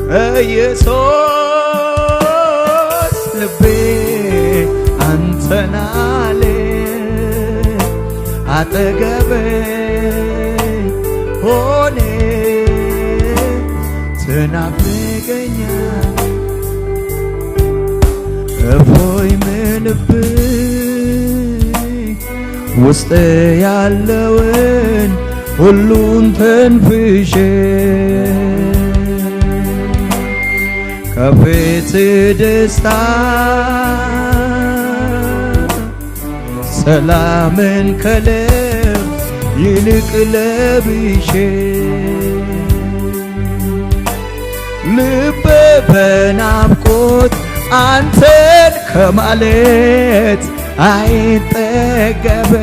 ኢየሱስ ልቤ አንተን አለ፣ አጠገቤ ሆነ ትናፍቀኛል። እፎይ ምልብህ ውስጥ ያለውን ሁሉን ተንፍሼ፣ ከፊት ደስታ ሰላምን ከልብ ይልቅ ለብሼ፣ ልቤ በናፍቆት አንተን ከማለት አይጠገብም።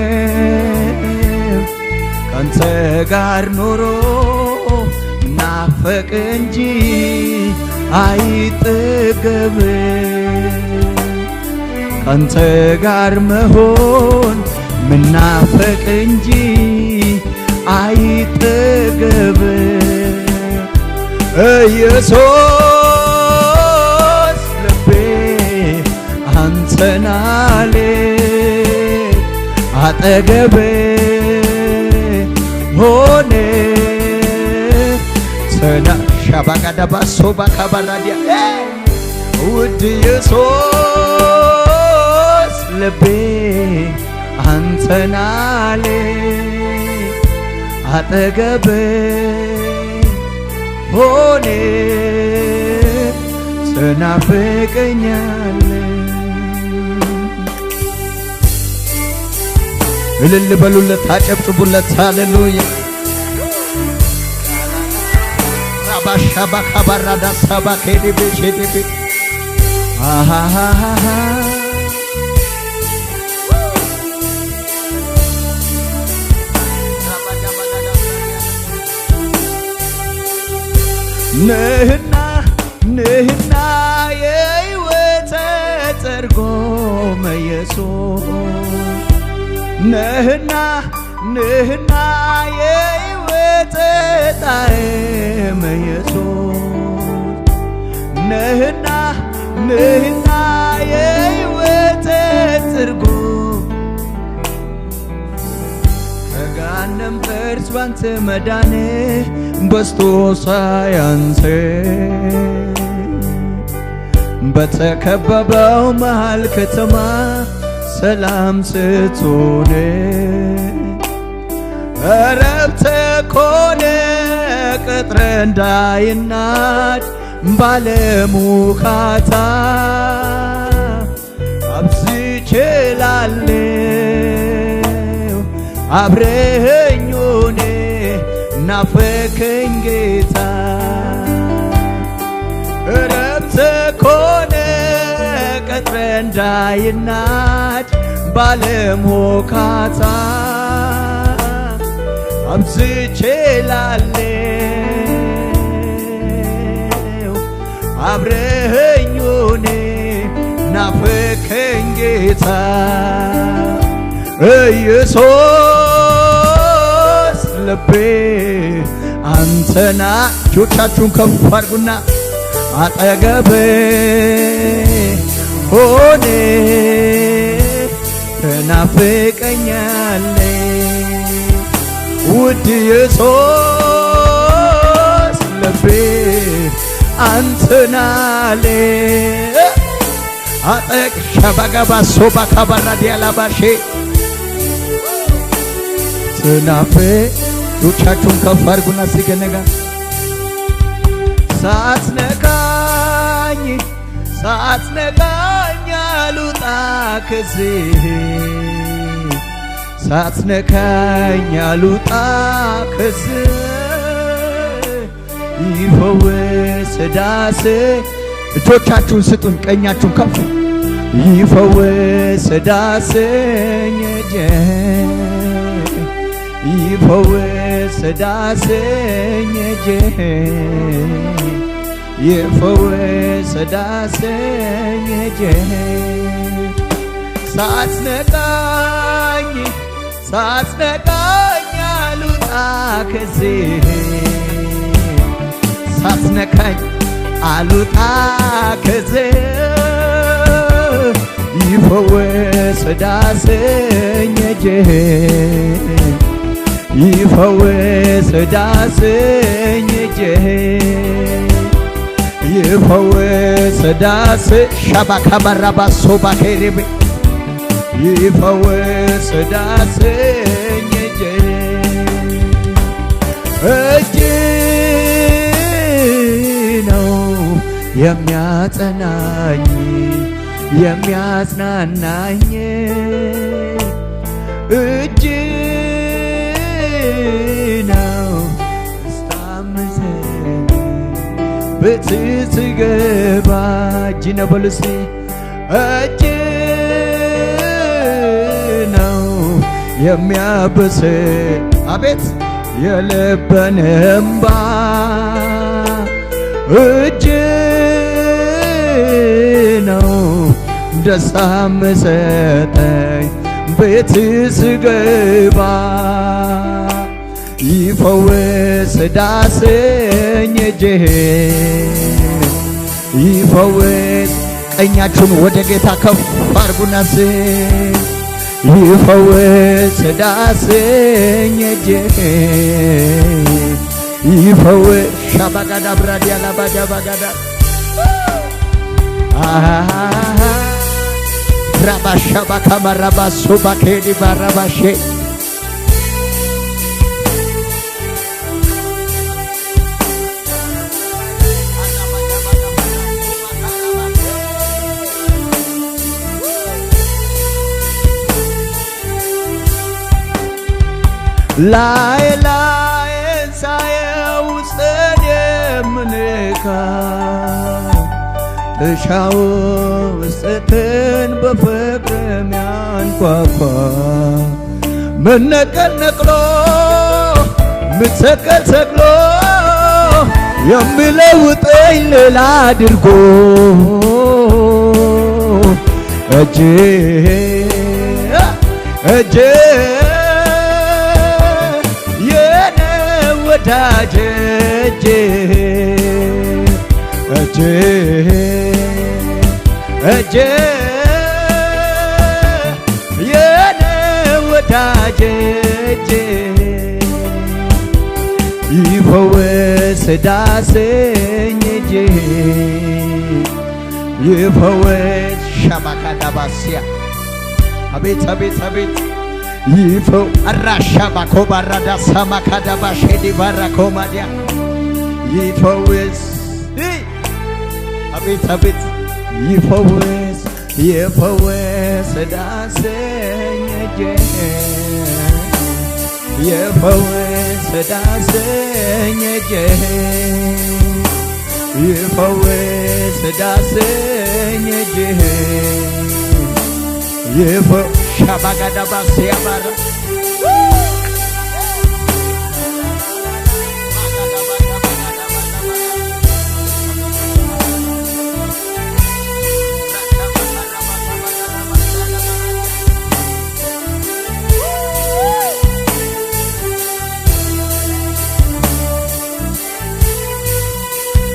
ካንተ ጋር ኖሮ ናፈቅ እንጂ አይጠገብም። ካንተ ጋር መሆን ምናፈቅ እንጂ አይጠገብም። ኢየሱስ ልቤ አንተን አለ፣ አጠገቤ ሆነ ተና ሻባጋዳባ ሶባ ካባራዲያ። ውድ ኢየሱስ ልቤ አንተን አለ፣ አጠገቤ ሆነ ትናፍቀኛለህ። እልል በሉለት፣ አጨብጭቡለት። ሃሌሉያ። ራባሻባ ካባራዳ ሳባ ኬዲቤ ሼዲቤ አሃሃሃ። ነህና ነህና የሕይወት ትርጉም ኢየሱስ፣ ነህና ነህና የሕይወት ጣዕም ኢየሱስ፣ ነህና ነህና የሕይወት ትርጉም። ከገሃነም ጥርስ ባንተ መዳኔ በዝቶ ሳያንስ፣ በተከበበው መሃል ከተማ ሰላም ስትሆን፣ እረፍት ኮነ ቅጥር እንዳይናድ ባለሙካታ። አብዝቼላለሁ አብረኸኝ ሆነ ናፈከኝ ጌታ። እረፍት ኮነ ቅጥር እንዳይናድ ባለሞካታ። አብዝቼላለሁ አብረኸኝ ሆነ ናፈከኝ ጌታ። ኢየሱስ ልቤ አንተና እጆቻችሁን ከፍ አድርጉና አጠገቤ ሆኔ ትናፍቀኛለህ። ውድ ኢየሱስ ልቤ አንተና አለ አጠቅ ሸባጋባ ሶባ ካባራ ዲያላባሼ ትናፍ። እጆቻችሁን ከፍ አድርጉና ሲገነጋ ሳትነካኝ ሳትነካኝ አልውጣ ከዚህ፣ ሳትነካኝ አልውጣ ከዚህ። ይፈውስ ዳሴ። እጆቻችሁን ስጡን፣ ቀኛችሁን ከፍ። ይፈውስ ዳሰኝ እጄ፣ ይፈውስ ዳሰኝ እጄ፣ ይፈውስ ዳሰኝ እጄ። ሳትነካኝ ሳትነካኝ አልውጣ ከዚህ፣ ሳትነካኝ አልወጣ ከዚህ ይፈወስ ዳሰኝ እጄ ይፈወስ ዳሰኝ እጄ ይፈወስ ዳስ ሻባካባራባሶ ባኬሬቤ ይፈወስ ዳሰኝ እጄ እጅ ነው የሚያጸናኝ የሚያጽናናኝ እጅ ነው ስታምዘኝ ብትስገባ እጅ ነው በሉ እስቲ እጅ ነው የሚያብስ አቤት የልብን እምባ እጅ ነው ደስታ ምሰጠኝ ቤት ስገባ ይፈውስ ዳሰኝ እጄ ይፈውስ። ቀኛችሁን ወደ ጌታ ከፍ አርጉና ይፈውስ ዳሰኝ እጄ ይፈውስ ሻባጋዳ ብራዲያ ላባዳ ባጋዳ ራባሻባ ካማራባሶ ባኬዲ ባራባሼ ላይ ላይን ሳየው ውስጤን የምንካ እሻው ውስጥን በፍቅር የሚያንኳኳ መነቀል ነቅሎ ምትሰቀል ሰቅሎ የሚለውጠኝ ሌላ አድርጎ እጄ እጄ የኔ ወዳጅ እጄ እጄ እጄ የኔ ወዳጅ እጄ ይፈወስ ዳሰኝ እጄ ይፈወስ ሻባካዳባሲያ አቤት አቤት አቤት ይፈው አራሻ ባኮባራዳ ሳማካዳባ ሼዲ ባራኮማዲያ ይፈወስ አቤት አቤት ይፈወስ ይፈወስ ዳሰኝ እጄ ይፈወስ ዳሰኝ እጄ ይፈወስ ዳሰኝ እጄ ይፈ ሻባጋዳባ ሲያባራ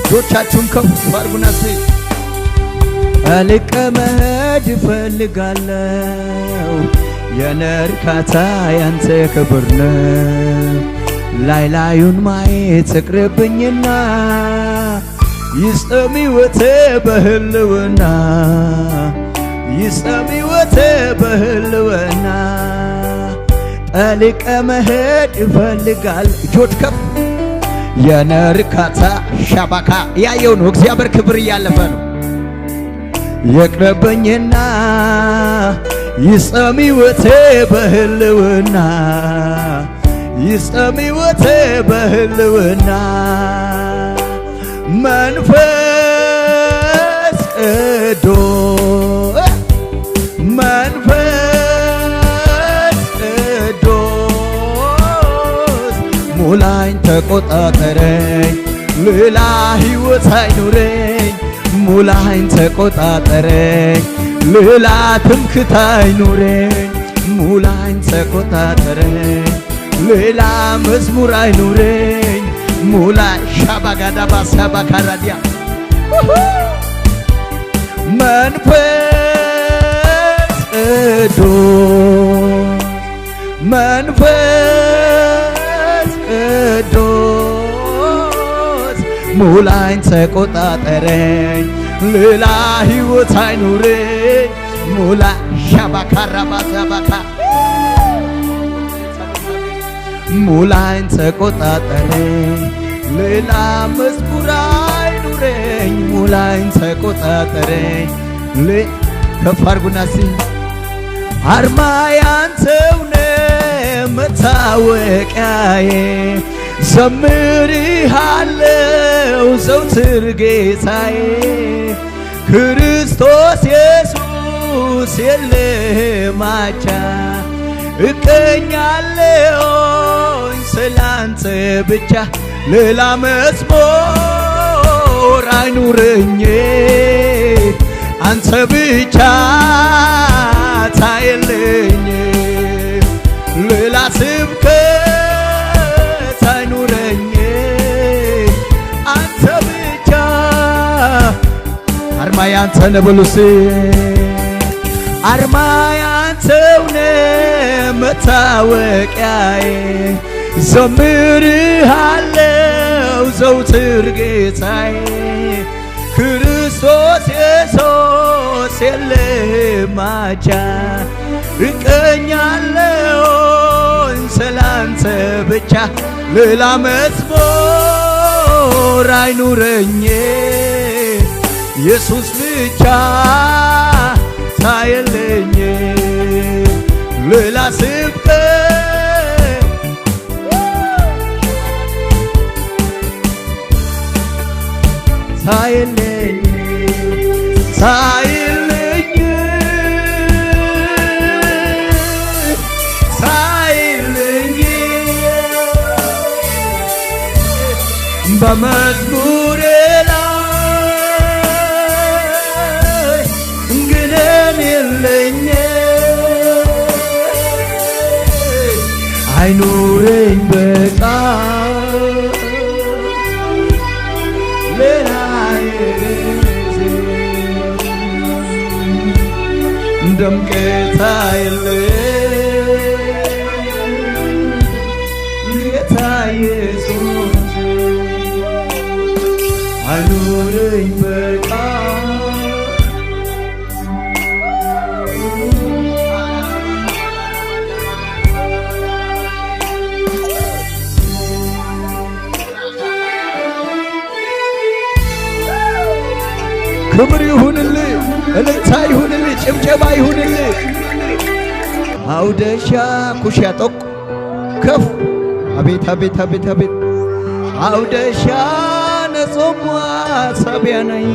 እጆቻችሁን ከፍ አድርጉና ጠልቄ መሄድ እፈልጋለሁ የኔ እርካታ ያንተ ክብር ነው። ላይ ላዩን ማየት ይቅርብኝና ይስጠም ሕይወቴ በህልውና ይስጠም ሕይወቴ በህልውና ጠልቄ መሄድ እፈልጋለሁ። እጆች ከፍ የኔ እርካታ ሻባካ ያየው ነው። እግዚአብሔር ክብር እያለፈ ነው። ይቅርብኝና ይስጠም ሕይወቴ በህልውና ይስጠም ሕይወቴ በህልውና መንፈስ ቅዱስ መንፈስ ቅዱስ ሙላኝ ተቆጣጠረኝ ሌላ ሕይወት አይኑረኝ ሙላኝ ተቆጣጠረኝ ሌላ ትምክህት አይኑረኝ ሙላኝ ተቆጣጠረኝ ሌላ መዝሙር አይኑረኝ ሙላ ሻባጋዳባ ሳባካራዲያ መንፈስ ቅዱስ፣ መንፈስ ቅዱስ፣ ሙላኝ ተቆጣጠረኝ፣ ሌላ ሕይወት አይኑረኝ። ሙላ ሻባካራባዛባካ፣ ሙላኝ ተቆጣጠረኝ፣ ሌላ መዝሙር አይኑረኝ። ሙላኝ ተቆጣጠረኝ። ከፍ አድርጉና እስቲ። አርማ ያንተው ነህ፣ መታወቂያዬ፣ ዘምርሃለው ዘውትር ጌታዬ። ክርስቶስ ኢየሱስ የለህም አቻ፣ እቀኛለሁኝ ስላንተ ብቻ። ሌላ መዝሙር አይኑረኝ፣ አንተ ብቻ ታየልኝ። ሌላ ስብከት አይኑረኝ፣ አንተ ብቻ። አርማ ያንተ ነህ በሉ እስቲ። አርማ ያንተው ነህ፣ መታወቂያዬ፣ ዘምርሃለው ዘውትር ጌታዬ። ክርስቶስ ኢየሱስ የለህም አቻ፣ እቀኛለሁኝ ስላንተ ብቻ። ሌላ መዝሙር አይኑረኝ፣ ኢየሱስ ብቻ ታየለኝ። ሌላ ስብከት ታየለኝ፣ ታየለኝ፣ ታየለኝ። በመዝሙሬ ላይ ግነን የለኝ፣ አይኑረኝ በቃ ሌላ ደምቀት የለ፣ ጌታ ኢየሱስ፣ አይኑረኝ በቃ። ክብር ይሁንልህ፣ እልልታ ይሁንልህ፣ ጭብጨባ ይሁንልህ። አውደሻ ኩሻ ጠቅ ከፍ፣ አቤት አቤት አቤት አቤት። አውደሻ ነጾሟ ሳቢያነይ፣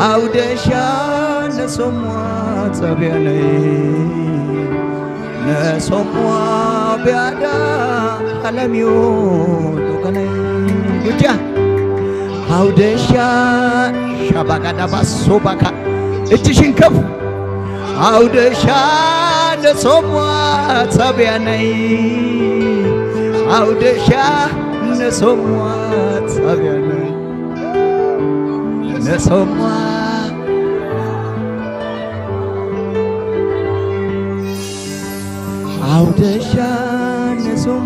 አውደሻ ነጾሟ ሳቢያነይ፣ ነጾሟ ቢያዳ አለሚዮ ቶከነይ ጉጃ። አውደሻ ሻባጋዳባ ሶባካ፣ እጅሽን ከፍ። አውደሻ ነሶሟ ሳቢያነይ፣ አውደሻ ነሶሟ ሳቢያነይ፣ ነሶሟ። አውደሻ ነሶሟ፣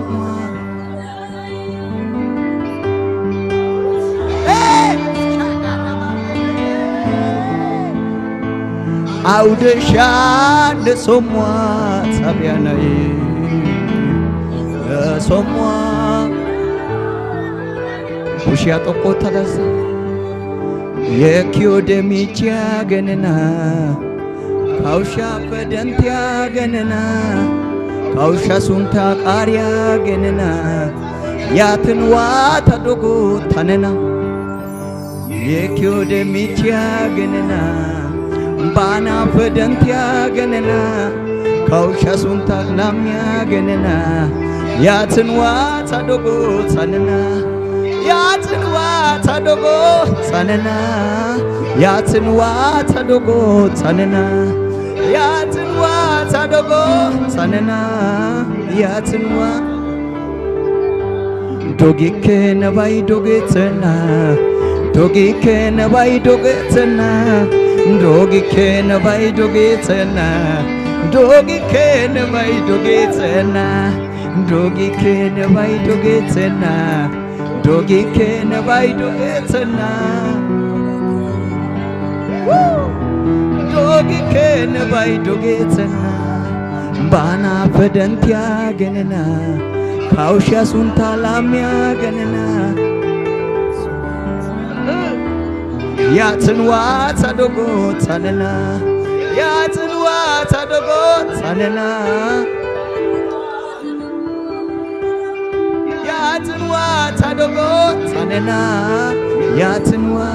አውደሻ ነሶሟ ሳቢያነይ፣ ነሶሟ። ኩሽያ ጦቆ ተለዘ የኪዮደሚቺያ ገነና፣ ካውሻ ፈደንቲያ ገነና፣ ካውሻ ሱንታ ቃሪያ ገነና፣ ያትንዋ ተዶጎ ተነና። የኪዮደሚቺያ ገነና፣ ባና ፈደንቲያ ገነና፣ ካውሻ ሱንታ ላሚያ ገነና፣ ያትንዋ ተዶጎ ተነና፣ ያትንዋ ተዶጎ ተነና፣ ያትንዋ ተዶጎ ተነና፣ ያትንዋ ተዶጎ ተነና፣ ያትንዋ። ዶጌከ ነባይ ዶጌተና፣ Dogikke nebay dogetena, dogikke nebay dogetena, dogikke nebay dogetena, dogikke nebay dogetena, dogikke nebay dogetena, dogikke nebay dogetena. Bana pedentiya genena, kausha sunta lamya genena. Yatinwa tadogo tanena, yatinwa tadogo tanena, yatinwa tadogo tanena, yatinwa.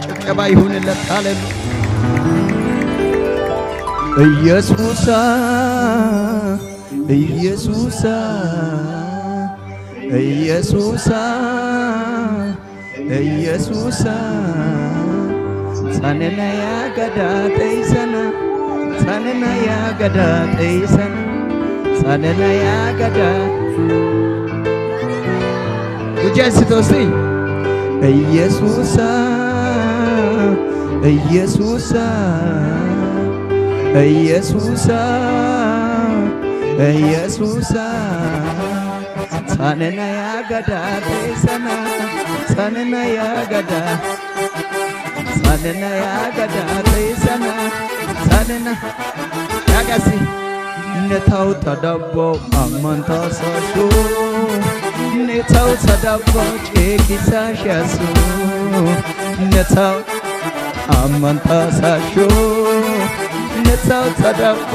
ጭብጨባ ይሁንለት። ሃሌሉያ። ኢየሱሳ፣ ኢየሱሳ፣ ኢየሱሳ፣ ኢየሱሳ፣ ታነና ያገዳ ጠይሰና፣ ታነና ያገዳ ጠይሰና፣ ታነና ያገዳ ጉጃስቶሲ። ኢየሱሳ፣ ኢየሱሳ፣ ኢየሱሳ፣ ኢየሱሳ፣ ታነና ያገዳ ጠይሰና፣ ታነና ያገዳ፣ ታነና ያገዳ ጠይሰና፣ ታነና ያጋሲ ነታው ተዳቦ አመንታሳሾ፣ ነታው ተዳቦ ጬቂሳሻሱ፣ ነታው አመንታሳሾ፣ ነታው ተዳቦ።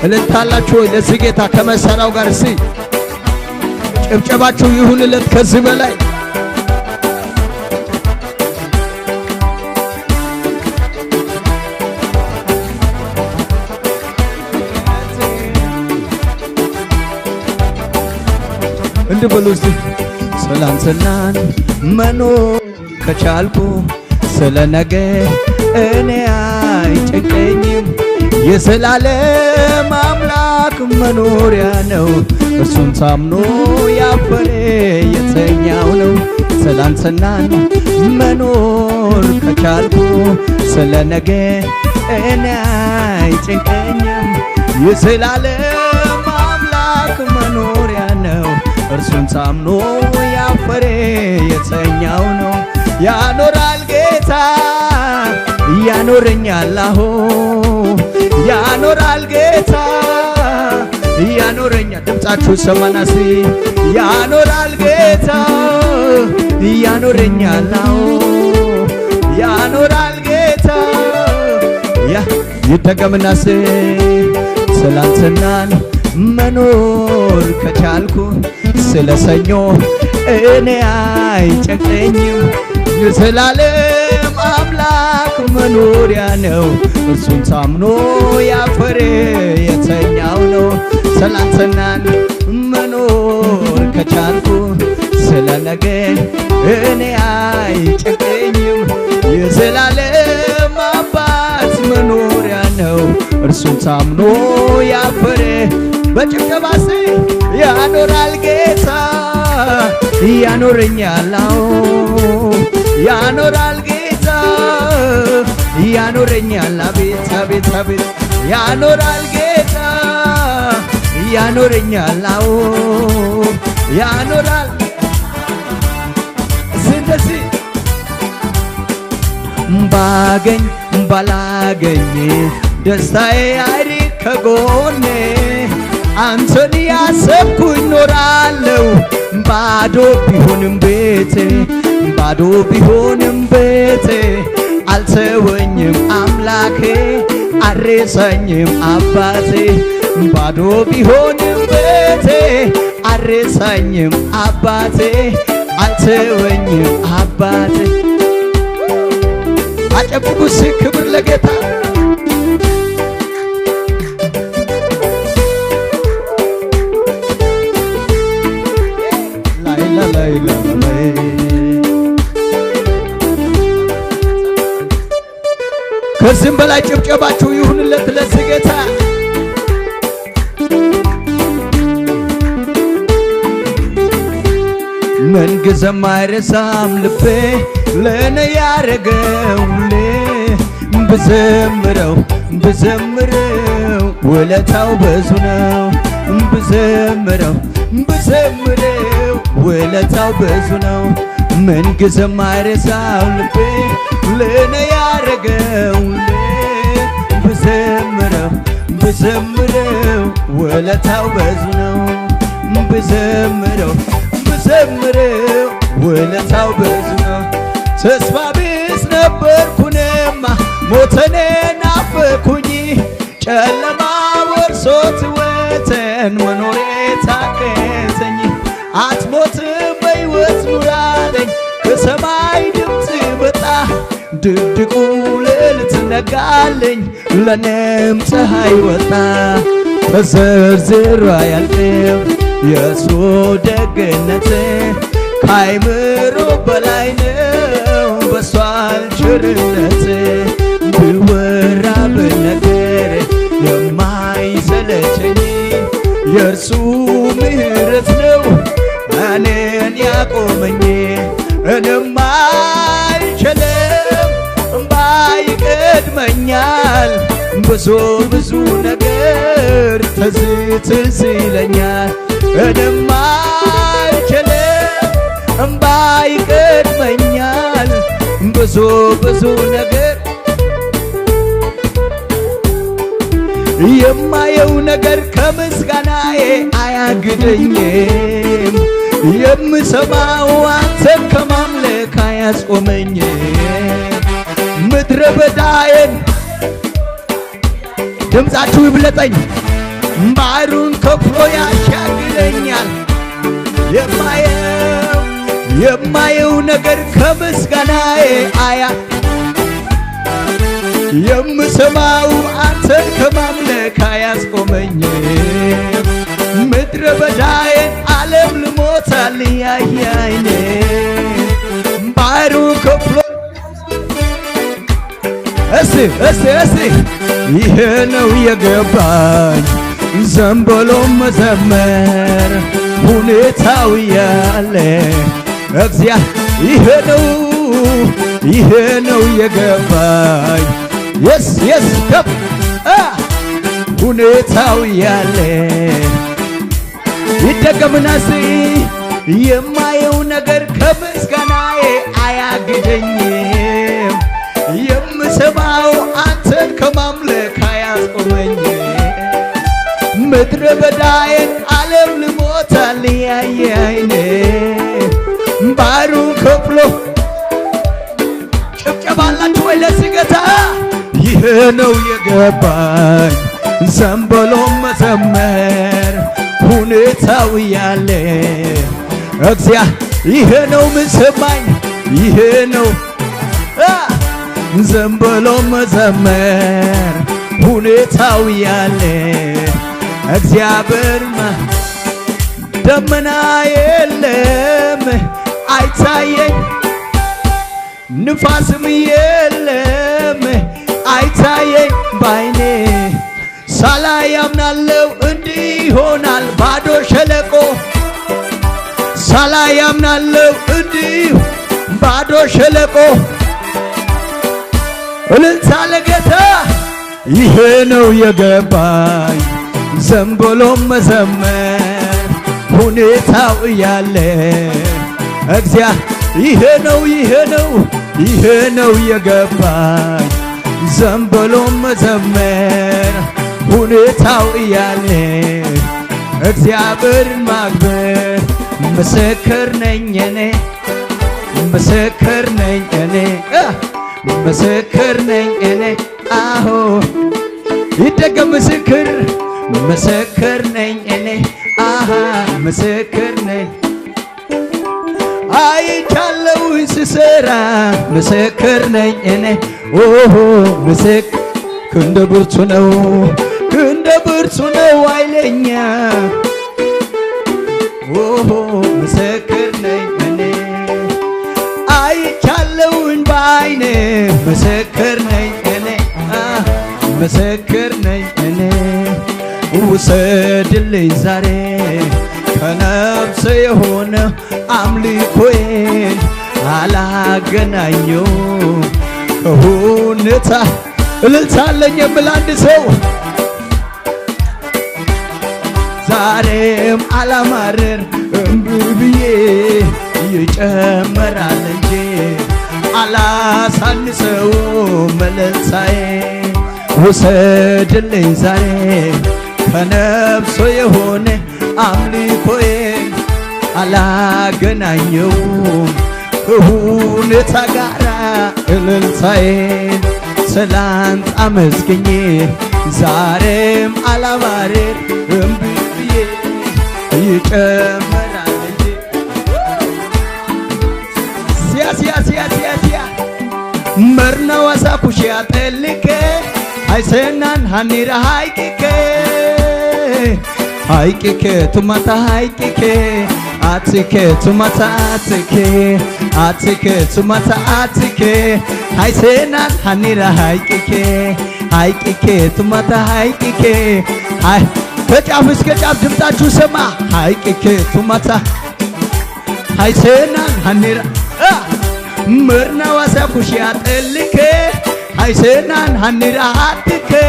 እልልታላችሁ ወይ ለዚህ ጌታ ከመሳሪያው ጋር? እስቲ ጭብጨባችሁ ይሁንለት ከዚህ በላይ። እንዲህ በሉ እስቲ፣ ትላንትናን መኖር ከቻልኩ ስለ ነገ እኔ አይጨንቀኝም። የዘላለም አምላክ መኖሪያ ነው። እርሱን ታምኖ ያፈረ የተኛው ነው። ትላንትናን መኖር ከቻልኩ ስለ ነገ እኔ አይጨንቀኝም። የዘላለም አምላክ መኖሪያ ነው። እርሱን ታምኖ ያፈረ የተኛው ነው። ያኖራል ጌታ፣ ያኖረኛል፣ አሆ ያኖራል ጌታ፣ ያኖረኛል። ድምፃችሁ ሰማናሲ። ያኖራል ጌታ፣ ያኖረኛል፣ አዎ ያኖራል ጌታ። ያ ይደገምናስ። ትላንትናን መኖር ከቻልኩ ስለ ሰኞ እኔ አይጨንቀኝም። የዘላለም አምላክ መኖሪያ ነው። እርሱን ታምኖ ያፈረ የተኛው ነው። ትላንትናን መኖር ከቻልኩ ስለ ነገ እኔ አይጨንቀኝም። የዘላለም አባት መኖሪያ ነው። እርሱን ታምኖ ያፈረ በጭብጨባ ያኖራል ጌታ፣ ያኖረኛል፣ አዎ ያኖራል ጌታ፣ ያኖረኛል። አቤት አቤት አቤት፣ ያኖራል ጌታ፣ ያኖረኛል፣ አዎ ያኖራል። እንደዚህ ባገኝ ባላገኝ ደስታዬ አይርቅ ከጎኔ፣ አንተን ያሰብኩኝ ኖራለሁ። ባዶ ቢሆንም ቤቴ፣ ባዶ ቢሆንም ቤቴ፣ አልተወኝም አምላኬ፣ አልረሳኝም አባቴ። ባዶ ቢሆንም ቤቴ፣ አልረሳኝም አባቴ፣ አልተወኝም አባቴ። አጨብጭቡ ክብር ለጌታ። ላይ ላይ ላይ። ከዚህም በላይ ጭብጨባችሁ ይሁንለት ለዚህ ጌታ። ምንጊዜም አይረሳም ልቤ ለእኔ ያረገው ሁሌ። ብዘምረው ብዘምረው ውለታው ብዙ ነው። ብዘምረው ብዘምረው ውለታው ብዙ ነው። ምንጊዜም አይረሳም ልቤ ለእኔ ያረገው ሁሌ። ብዘምረው ብዘምረው ውለታው ብዙ ነው። ብዘምረው ብዘምረው ውለታው ብዙ ነው። ተስፋ ቢስ ነበርኩንማ፣ ሞተኔ ናፈኩኝ፣ ጨለማ ወርሶት ወተን መኖሬ ታከተኝ። አትሞትም በሕይወት ኑራለኝ፣ ከሰማይ ድምፅ መጣ። ድቅድቁ ሌሊት ነጋለኝ፣ ለኔም ፀሐይ ወጣ። ተዘርዝሮ አያልቅም የእሱ ደግነት፣ ከአይምሮ በላይ ነው በሷል ቸርነት። ቢወራ ብነገር የማይሰለቸኝ የእርሱ ምሕረት ነው እኔን ያቆመኝ። እኔም አልችልም፣ እምባ ይቀድመኛል፣ ብዙ ብዙ ነገር ትዝ ትዝ ይለኛል። እኔም አልችልም፣ እምባ ይቀድመኛል፣ ብዙ ብዙ ነገር። የማየው ነገር ከምስጋናዬ አያግደኝም። የምሰማው አንተን ከማምለክ አያስቆመኝም። ምድረ በዳዬን ድምፃችሁ ይብለጠኝ፣ ባህሩን ከፍሎ ያሻግረኛል። የማየው የማየው ነገር ከምስጋናዬ አያ የምሰማው አንተን ከማምለክ አያስቆመኝም። ምድረ በዳዬን ዓለም ልሞታል ያየ አይኔ ባህሩ ከፍሎ። እስቲ እስቲ እስቲ ይሄ ነው የገባኝ፣ ዘንበሎ መዘመር ሁኔታው ያለ እግዚአ ይሄ ነው፣ ይሄ ነው የገባኝ። Yes, yes፣ ከፍ ሁኔታው ያለ ይደገምናስ። የማየው ነገር ከምስጋናዬ አያግደኝም። የምሰማው አንተን ከማምለክ አያስቆመኝም። ምድረ በዳዬን ዓለም ልሞታል ያየ አይኔ ባህሩን ከፍሎ። ጭብጨባ አላችሁ ወይ ለዚህ ጌታ? ይሄ ነው የገባኝ፣ ዘንበሎ መዘመር ሁኔታው ያለ እግዚአ ይሄ ነው ምን ሰማኝ፣ ይሄ ነው ዘንበሎ መዘመር ሁኔታው ያለ እግዚአብሔር። ደመና የለም አይታየኝ፣ ንፋስም የለም አይታየኝ ባይኔ፣ ሳላይ ያምናለው እንዲህ ይሆናል። ባዶ ሸለቆ ሳላይ ያምናለው እንዲህ ባዶ ሸለቆ። እልልታ ለጌታ። ይሄ ነው የገባኝ፣ ዘንበሎ መዘመር ሁኔታው እያለ እግዚአ ይሄ ነው፣ ይሄ ነው፣ ይሄ ነው የገባኝ፣ ዘንበሎ መዘመር ሁኔታው እያለ እግዚአብሔርን ማክበር። ምስክር ነኝ እኔ፣ ምስክር ነኝ እኔ፣ ምስክር ነኝ እኔ። አሆ ይደገም። ምስክር፣ ምስክር ነኝ እኔ፣ አሃ ምስክር ነኝ። አይቻለሁኝ ስሰራ፣ ምስክር ነኝ እኔ። ኦሆ ምስክር፣ ክንደ ብርቱ ነው፣ ክንደ ብርቱ ነው ኃይለኛ። ኦሆ ምስክር ነኝ እኔ፣ አይቻለሁኝ ባይኔ። ምስክር ነኝ እኔ፣ ምስክር ነኝ እኔ። ውሰድልኝ ዛሬ ከነፍሴ የሆነ አምልኮዬን አላገናኘው ከሁኔታ። እልልታ አለኝ የምል አንድ ሰው። ዛሬም አላማርር እምቢ ብዬ፣ ይጨመራል እንጂ አላሳንሰው እልልታዬ። ውሰድልኝ ዛሬ ከነፍሶ የሆነ አምልኮዬን፣ አላገናኘውም ከሁኔታ ጋራ እልልታዬን። ትላንት አመስግኜ ዛሬም አላማርር እምቢ ብዬ፣ ይጨመራል እንጂ። ሲያ ሲያ ሲያ ሲያ ሲያ Merinawu asa kushiya xeellikke, haysennan hanira hayqqikke, hayqqikke, tumata hayqqikke, attikke, tumata attikke, attikke, tumata attikke, haysennan hanira hayqqikke, hayqqikke, tumata hayqqikke። አይ ከጫፍ እስከ ጫፍ ድምጣችሁ ስማ። Hayqqikke, tumata haysennan hanira merinawu asa kushiya xeellikke, haysennan hanira attikke,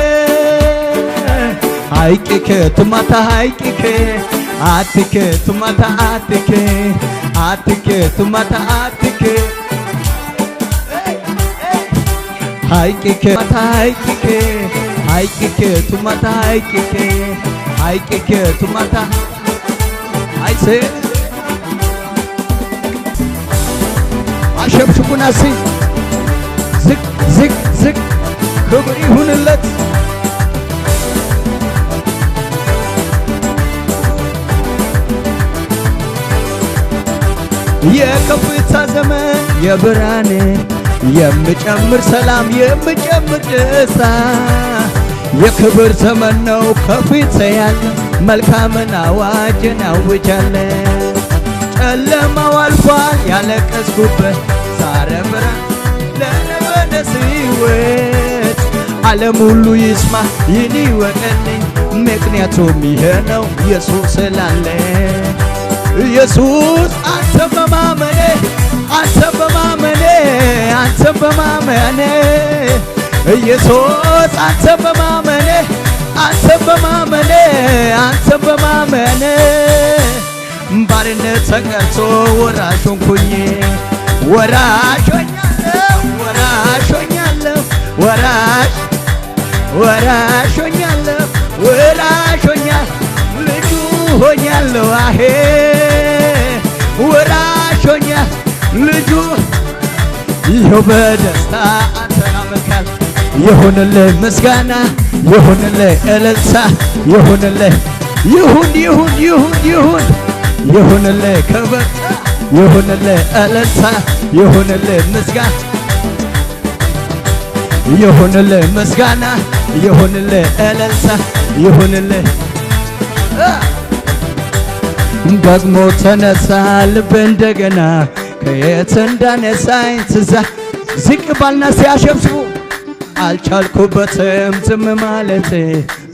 hayqqikke, tumata hayqqikke, attikke, tumata attikke, attikke, tumata attikke, hayqqikke, hayqqikke, hayqqikke, tumata hayqqikke, hayqqikke, tumata hayse። አሸብሽቡና ሲ ዝቅ ዝቅ ዝቅ። ክብር ይሁንለት። የከፍታ ዘመን የብርሃን፣ የምጨምር ሰላም፣ የምጨምር ደስታ፣ የክብር ዘመን ነው ከፊት ያለ። መልካምን አዋጅን አውጃለሁ። ጨለማው አልፏል ያለቀስኩበት፣ ዛሬ ብርሃን ለነበነስ ሕይወት። ዓለም ሁሉ ይስማ ይህን ይወቅልኝ፣ ምክንያቱም ይሄ ነው ኢየሱስ ስላለ። ኢየሱስ አንተን በማመኔ፣ አንተን በማመኔ፣ አንተን በማመኔ፣ ኢየሱስ አንተን በማመኔ፣ አንተን በማመኔ፣ አንተን በማመኔ፣ ባርነት ተቀርቶ ወራሽ ሆንኩኝ፣ ወራሽ ሆኛለሁ፣ ወራሽ ሆኛለሁ፣ ወራሽ ወራሽ ሆኛለሁ፣ ወራሽ ሆኛለሁ፣ ልጁ ሆኛለሁ፣ አሄ ወራሽ ሆኛለሁ ልጁ። ይኸው በደስታ አንተን አመልካለሁ። ይሁንልህ ምስጋና፣ ይሁንልህ እልልታ፣ ይሁንልህ፣ ይሁን ይሁን ይሁን ይሁን፣ ይሁንልህ ክብር፣ ይሁንልህ እልልታ፣ ይሁንልህ ምስጋና፣ ይሁንልህ ምስጋና፣ ይሁንልህ እልልታ፣ ይሁንልህ። ደግሞ ተነሳ ልብ እንደገና፣ ከየት እንዳነሳኝ ትዛ። ዝቅ ባልና ሲያሸብሽቡ አልቻልኩበትም ዝም ማለት።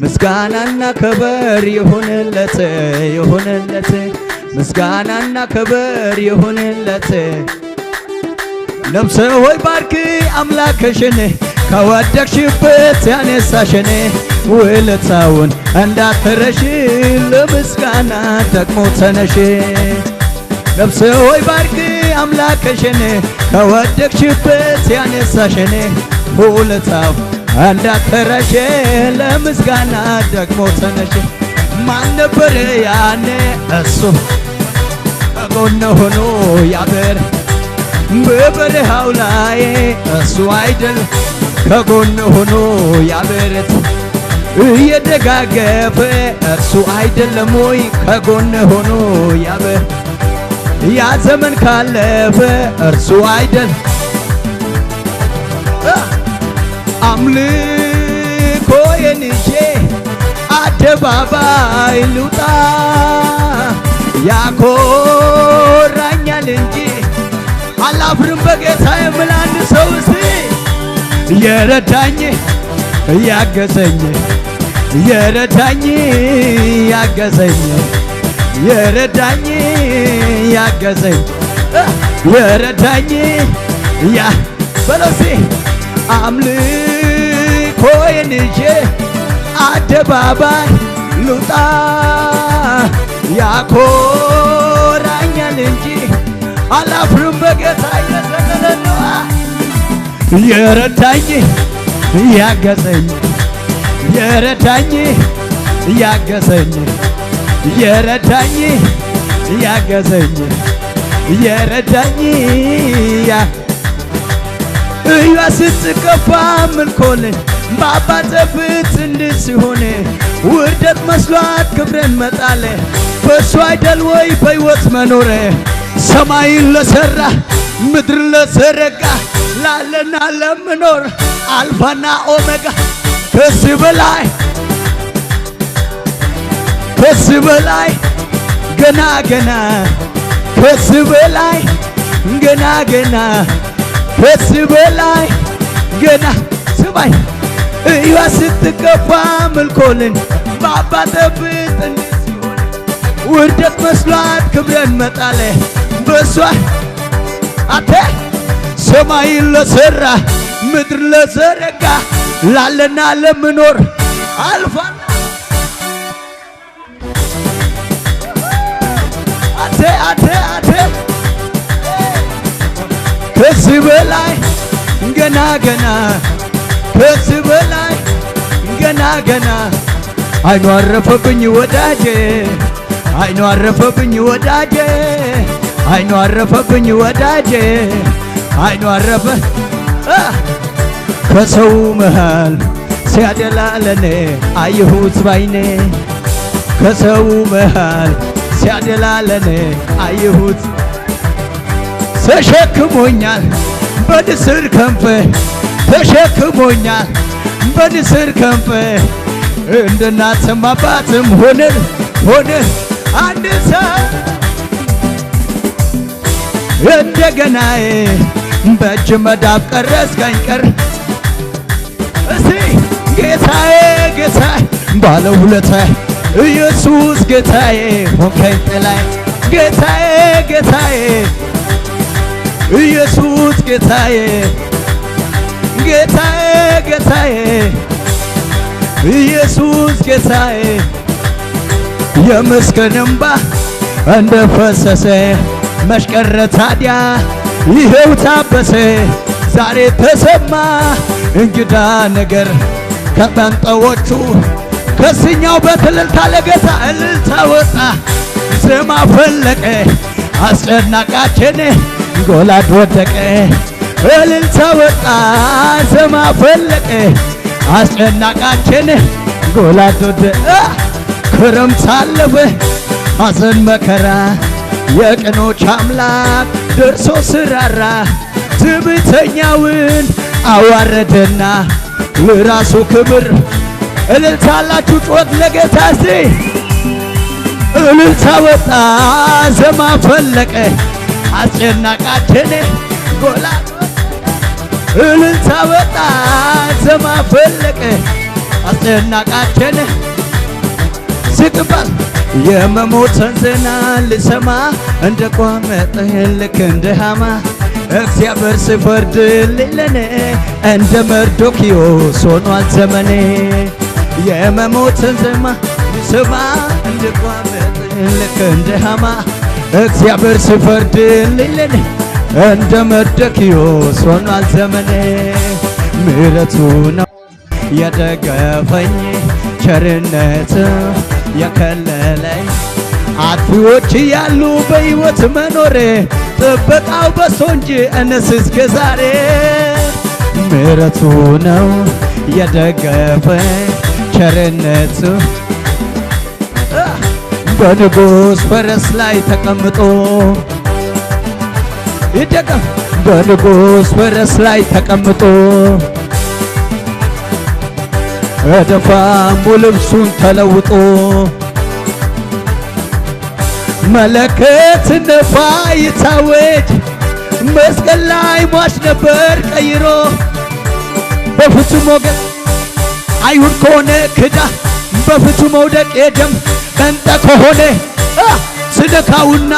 ምስጋናና ክብር ይሁንለት፣ ይሁንለት፣ ምስጋናና ክብር ይሁንለት። ነፍሴ ሆይ ባርኪ አምላክሽን፣ ከወደቅሽበት ያነሳሽን፣ ውለታውን እንዳትረሺ፣ ለምስጋና ደግሞ ተነሺ። ነፍሴ ሆይ ባርኪ አምላክሽን፣ ከወደቅሽበት ያነሳሽን፣ ውለታው እንዳትረሺ፣ ለምስጋና ደግሞ ተነሺ። ማን ነበር ያኔ እሱ ከጎን ሆኖ ያበር በበረሃው ላይ? እሱ አይደል ከጎን ሆኖ ያበረት እየደጋገፈ? እርሱ አይደለም ወይ ከጎን ሆኖ ያበር ያ ዘመን ካለፈ? እርሱ አይደል? አምልኮዬን ይዤ አደባባይ ልውጣ፣ ያኮራኛል እንጂ አላፍርም በጌታ የምል አንድ ሰው እስቲ። የረዳኝ ያገዘኝ፣ የረዳኝ ያገዘኝ፣ የረዳኝ ያገዘኝ፣ የረዳኝ ያ በለሲ አምልኮዬን ይዤ አደባባይ ልውጣ፣ ያኮራኛል እንጂ አላፍርም በጌታ። እየዘለለ ነዋ። የረዳኝ ያገዘኝ፣ የረዳኝ ያገዘኝ፣ የረዳኝ ያገዘኝ፣ የረዳኝ ያ እያ ስትከፋ ምልኮልን በአባተ ፊት እንዲህ ሲሆን ውርደት መስሏት ክብርን መጣለ፣ በእሱ አይደል ወይ በሕይወት መኖር? ሰማይን ለሠራ፣ ምድርን ለዘረጋ፣ ላለና ለምኖር አልፋና ኦሜጋ፣ ከዚህ በላይ፣ ከዚህ በላይ ገና ገና፣ ከዚህ በላይ ገና ገና፣ ከዚህ በላይ ገና። ስማኝ፣ እዩዋ ስትገፋ ምልኮልን በአባተ ፊት እንዲህ ሲሆን ውርደት መስሏት ክብረን መጣለ፣ በሷ አተ ሰማይን ለሠራ፣ ምድር ለዘረጋ፣ ላለና ለምኖር አልፋና አቴ አቴ አቴ፣ ከዚህ በላይ ገና ገና፣ ከዚህ በላይ ገና ገና። አይኑ አረፈብኝ ወዳጄ፣ አይኑ አረፈብኝ ወዳጄ፣ አይኑ አረፈብኝ ወዳጄ፣ አይኑ አረፈ። ከሰው መሃል ሲያደላ ለኔ አየሁት ባይኔ፣ ከሰው መሃል ሲያደላ ለኔ አየሁት። ተሸክሞኛል በንስር ክንፍ፣ ተሸክሞኛል በንስር ክንፍ፣ እንደ እናትም አባትም ሆነ ሆነ አንድ ሰው። እንደገናዬ በእጅ መዳፍ ቀረጽከኝ ቀር እስቲ ጌታዬ፣ ጌታዬ፣ ባለውለታዬ ኢየሱስ ጌታዬ፣ ሆንከኝ ጥላዬ ጌታዬ፣ ጌታዬ ኢየሱስ ጌታዬ፣ ጌታዬ፣ ጌታዬ ኢየሱስ ጌታዬ። የመስቀል እንባ እንደ ፈሰሰ መሽቀረ ታዲያ ይኸው ታበሰ። ዛሬ ተሰማ እንግዳ ነገር ከጴንጤዎቹ ከስኛው በትልልታ ለጌታ እልልታ ወጣ፣ ዜማ ፈለቀ፣ አስጨናቃችን ጎላድ ወደቀ። እልልታ ወጣ፣ ዜማ ፈለቀ፣ አስጨናቃችን ጎላድ ወደቀ። ክረምት አለፈ ሐዘን መከራ፣ የቅኖች አምላክ ደርሶ ስራራ፣ ትዕቢተኛውን አዋረደና ለራሱ ክብር። እልልታ አላችሁ ጩኸት ለጌታ እስቲ። እልልታ ወጣ፣ ዜማ ፈለቀ፣ አስጨናቃችን ጎላ። እልልታ ወጣ፣ ዜማ ፈለቀ፣ አስጨናቃችን ሲቅባል። የመሞትን ዜና ልሰማ እንደ ቋመጠ ልክ እንደ ሃማ፣ እግዚአብሔር ሲፈርድልኝ ለኔ እንደ መርዶክዮስ ሆኗል ዘመኔ። የመሞትን ዜማ ልሰማ እንደ ቋመጠ ልክ እንደ ሃማ፣ እግዚአብሔር ሲፈርድልኝ ለኔ እንደ መርዶክዮስ ሆኗል ዘመኔ። ምሕረቱ ነው የደገፈኝ፣ ቸርነት የከለለኝ፣ አጥፊዎች እያሉ በሕይወት መኖሬ ጥበቃው በሶ እንጂ እነስ እስከ ዛሬ። ምሕረቱ ነው የደገፈኝ፣ ቸርነቱ። በንጉሥ ፈረስ ላይ ተቀምጦ ይደገፍ፣ በንጉሥ ፈረስ ላይ ተቀምጦ እደፋሙ ልብሱን ተለውጦ መለከት ነፋ ይታወጅ፣ መስቀል ላይ ሟች ነበር ቀይሮ በፍጹም ሞገስ። አይሁድ ከሆነ ክዳ በፍጹም መውደቅ የደም ጴንጠ ከሆነ ስነካውና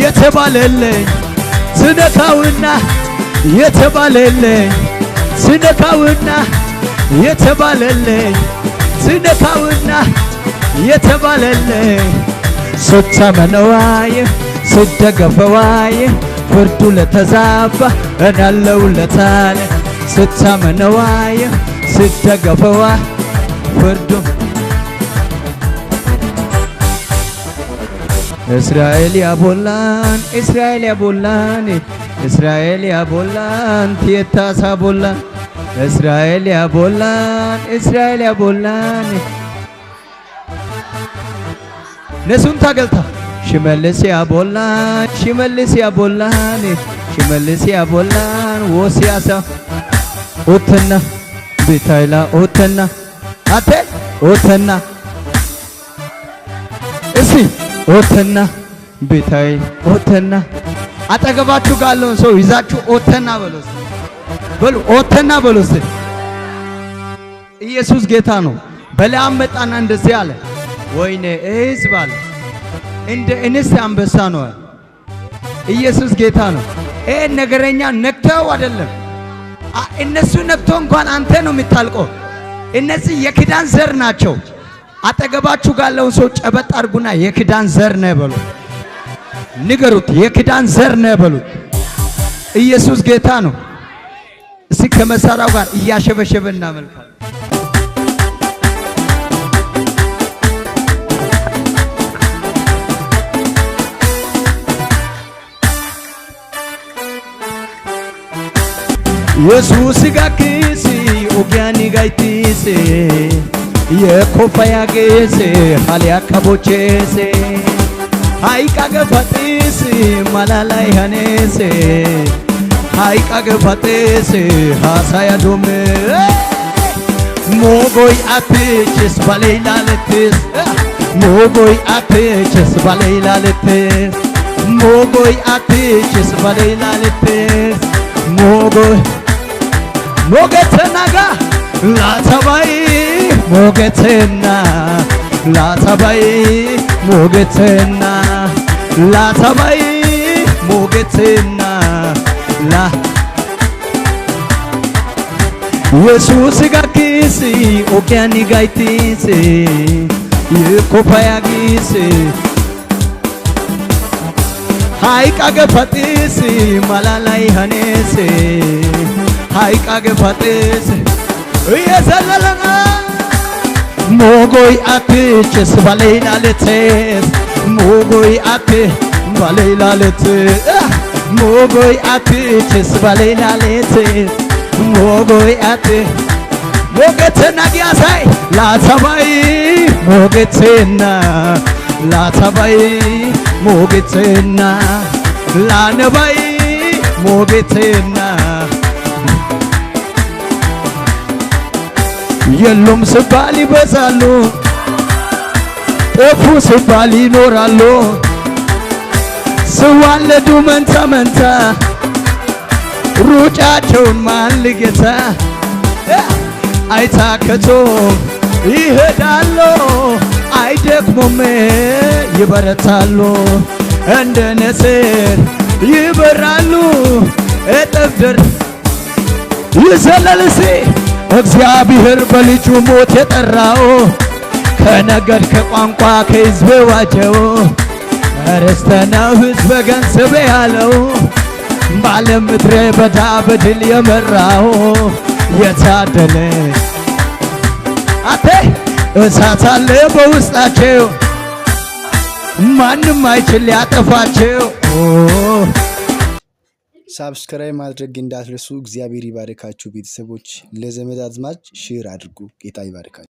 የተባለልኝ፣ ስነካውና የተባለልኝ፣ ስነካውና የተባለልኝ፣ ስነካውና የተባለልኝ። ስታመነዋይ ስደገፈዋይ ፍርዱ ለተዛባ እናለውለታል። ስታመነዋይ ስደገፈዋ ፍርዱ። እስራኤል ያቦላን፣ እስራኤል ያቦላን፣ እስራኤል ያቦላን ቲየታሳ ቦላን፣ እስራኤል ያቦላን፣ እስራኤል ያቦላን ነሱን ታገልታ። ሽመልስ ያቦላን፣ ሽመልስ ያቦላን፣ ሽመልስ ያቦላን ወሲያሳ ኦተና ቤታይላ ኦተና አቴ ኦተና እስቲ ኦተና ቤታይ ኦተና። አጠገባችሁ ጋር ያለውን ሰው ይዛችሁ ኦተና በሉ፣ በሉ ኦተና በሉ። ኢየሱስ ጌታ ነው። በለዓም መጣና እንደዚህ አለ፣ ወይኔ ህዝብ አለ፣ እንደ እንስት አንበሳ ነው አለ። ኢየሱስ ጌታ ነው። ይሄ ነገረኛ ነክተው አይደለም፣ እነሱ ነክቶ እንኳን አንተ ነው የምታልቀው። እነዚህ የኪዳን ዘር ናቸው። አጠገባችሁ ጋር ያለውን ሰው ጨበጥ አድርጉና የኪዳን ዘር ነው በሉ፣ ንገሩት። የኪዳን ዘር ነው በሉት። ኢየሱስ ጌታ ነው። እስቲ ከመሳሪያው ጋር እያሸበሸበ እናመልካለን። ኢየሱስ ጋኪሲ ኦጊያኒ ጋይቲሴ የኮፋያ ጌሴ ሀሊያ ካቦቼሴ ሃይቃ ገፋጤሴ ማላላይ ሃኔሴ ሃይቃ ገፋጤሴ ሃሳያ ዶሜ ሞጎይ አትችስ ባሌላለትስ ሞጎይ አትችስ ባሌላለትስ ሞጎይ አትችስ ባሌላለትስ ሞጎይ ሞገተናጋ ላተባይ ሞገተና ላተባይ ሞገተና ላተባይ ሞገተና ላ ኢየሱስ ጋኪስ ኦጊያኒ ጋይቲስ የኮፋያ ጊስ ሃይቃ ገፈጢስ ማላላይ ሀኔስ ሃይቃ ገፈጢስ እየዘለለና ሞጎይ አትችስ ባሌላለቴስ ሞጎይ አት ባሌላለት ሞጎይ አትችስ ባሌላለቴስ ሞጎይ አት ሞገትና ጊያሳይ ላተባይ ሞገትና ላተባይ ሞገትና ላነባይ ሞገትና። የሉም ስባል ይበዛሉ፣ ጠፉ ስባል ይኖራሉ። ስዋለዱ መንታ መንታ ሩጫቸውን ማን ልጌታ? አይታከቱም ይሄዳሉ፣ አይደክሙም ይበረታሉ፣ እንደ ንስር ይበራሉ እጥፍ ድር ይዘለልሴ። እግዚአብሔር በልጁ ሞት የጠራው ከነገድ ከቋንቋ ከሕዝብ ዋጀው ርስተ ነው ሕዝበ ገንዘቤ ያለው ባለም ምድረ በዳ በድል የመራው የታደለ አቴ። እሳት አለ በውስጣቸው ማንም አይችል ሊያጠፋቸው። Subscribe ማድረግ እንዳትረሱ። እግዚአብሔር ይባርካችሁ ቤተሰቦች። ለዘመድ አዝማድ share አድርጉ። ጌታ ይባርካችሁ።